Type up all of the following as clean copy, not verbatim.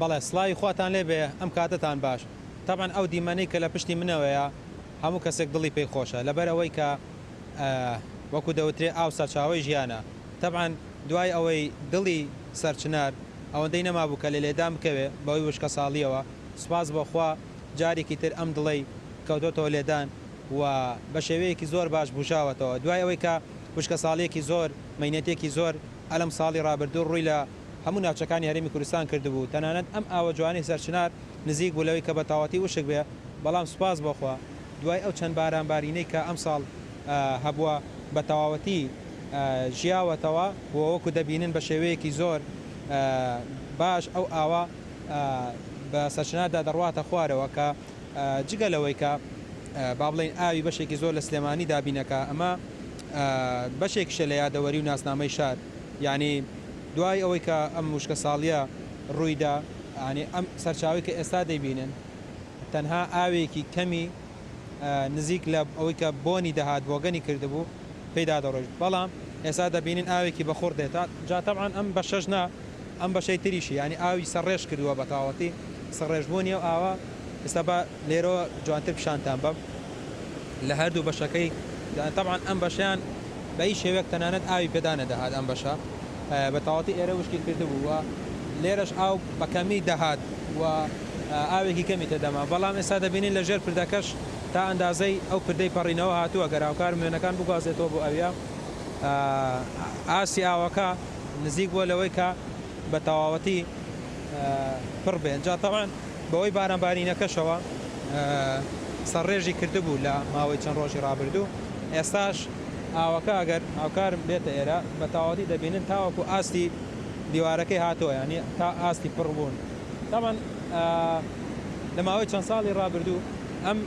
بەڵێ سڵاوی خواتان لێ بێ ئەم کاتەتان باش. تەبعەن ئەو دیمەنەی کە لە پشتی منەوەیە هەموو کەسێک دڵی پێی خۆشە لەبەر ئەوەی کە وەکو دەوترێ ئاو سەرچاوەی ژیانە تەبعەن دوای ئەوەی دڵی سەرچنار ئەوەندەی نەمابوو کە لە لێدان بکەوێ بەهۆی وشکەساڵیەوە سوپاس بۆ خوا جارێکی تر ئەم دڵەی کەوتۆتەوە لێدان و بە شێوەیەکی زۆر باش بوژاوەتەوە دوای ئەوەی کە وشکەساڵیەکی زۆر مەینەتێکی زۆر ئەلەم ساڵی ڕابردوو ڕووی لە هەموو ناوچەکانی هەرێمی کوردستان کردبوو، تەنانەت ئەم ئاوە جوانەی سەرچنار نزیک بوو لەوەی کە بە تەواوەتی وشک بێ، بەڵام سوپاس بۆ خوا دوای ئەو چەند باران بارینەی کە ئەمساڵ هەبووە بە تەواوەتی ژیاوەتەوە و وەکو دەبینن بە شێوەیەکی زۆر باش ئەو ئاوە بە سەرچناردا دەڕواتە خوارەوە کە جگە لەوەی کە با بڵێین ئاوی بەشێکی زۆر لە سلێمانی دابینەکا ئەمە بەشێکیشە لە یادەوەری و ناسنامەی شار یانی دوای ئەوەی کە ئەم وشکەساڵییە ڕوویدا، یانی ئەم سەرچاوەی کە ئێستا دەیبینن تەنها ئاوێکی کەمی نزیک لە ئەوەی کە بۆنی دەهات بۆگەنی کردبوو پێیدا دەڕۆیشت، بەڵام ئێستا دەبینن ئاوێکی بەخوڕ دێت، جا تەبعەن ئەم بەشەش نا ئەم بەشەی تریشی یانی ئاوی سەرڕێژ کردووە بە تەواوەتی سەرڕێژبوونی ئەو ئاوە ئێستا با لێرەوە جوانتر پیشانتان بەم لە هەردوو بەشەکەی تەبعەن ئەم بەشیان بە هیچ شێوەیەک تەنانەت ئاوی پێدا نەدەهات ئەم بەشە بە تەواوەتی ئێرە وشکی کردبوو و لێرەش ئاو بە کەمی دەهات و ئاوێکی کەمی تێدەما بەڵام ئێستا دەبینین لە ژێر پردەکەش تا ئەندازەی ئەو پردەی پەڕینەوە هاتووە گەر هاوکارم وێنەکان بگوازێتەوە بۆ ئەویا ئاستی ئاوەکە نزیک بووە لەوەی کە بە تەواوەتی پڕ بێ جا تەبعەن بەهۆی بارانبارینەکەشەوە سەرڕێژی کردبوو لە ماوەی چەند ڕۆژی ڕابردوو، ئێستاش ئاوەکە ئەگەر هاوکارم بێتە ئێرە بە تەواوەتی دەبینن تاوەکو ئاستی دیوارەکەی هاتووە یانی تا ئاستی پڕبوون. تەبعەن لە ماوەی چەند ساڵی ڕابردوو ئەم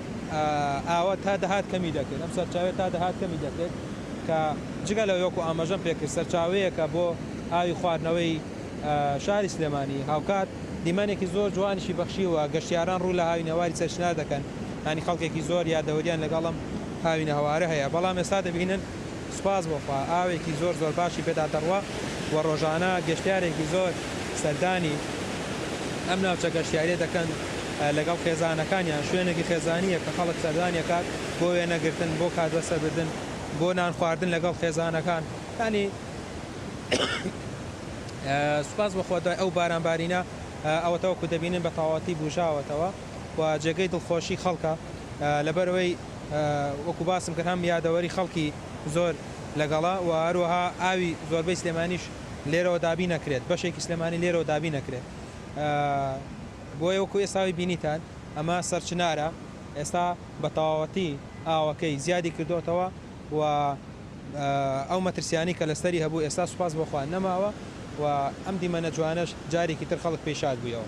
ئاوە تا دەهات کەمی دەکرد، ئەم سەرچاوەیە تا دەهات کەمی دەکرد کە جگە لەوەی وەکو ئاماژەم پێکرد سەرچاوەیەکە بۆ ئاوی خواردنەوەی شاری سلێمانی، هاوکات دیمەنێکی زۆر جوانیشی بەخشیوە، گەشتیاران ڕوو لە هاوینەهەواری سەرچنار دەکەن، یانی خەڵکێکی زۆر یادەوەریان لەگەڵ ئەم هاوینەهەوارە هەیە، بەڵام ئێستا دەبینن سوپاس بۆ خوا ئاوێکی زۆر زۆر باشی پێدا دەڕوا و ڕۆژانە گەشتیارێکی زۆر سەردانی ئەم ناوچە گەشتیاریە دەکەن لەگەڵ خێزانەکانیان، شوێنێکی خێزانییە کە خەڵک سەردانی ئەکات بۆ وێنەگرتن، بۆ کات بەسەربردن، بۆ نان خواردن لەگەڵ خێزانەکان، یانی. سوپاس بۆ خوا دوای ئەو باران بارینە ئەوەتا وەکو دەبینن بە تەواوەتی بوژاوەتەوە و جێگەی دڵخۆشی خەڵکە لەبەرئەوەی وەکو باسم کرد هەم یادەوەری خەڵکی زۆر لەگەڵە و هەروەها ئاوی زۆربەی سلێمانیش لێرەوە دابین نەکرێت بەشێکی سلێمانی لێرەوە دابین نەکرێت بۆیە وەکو ئێستاوی بینیتان ئەمە سەرچنارە ئێستا بە تەواوەتی ئاوەکەی زیادی کردۆتەوە و ئەو مەترسیانەی کە لەسەری هەبوو ئێستا سوپاس بۆ خوا نەماوە و ئەم دیمەنە جوانەش جارێکی تر خەڵک پێی شاد بوویەوە.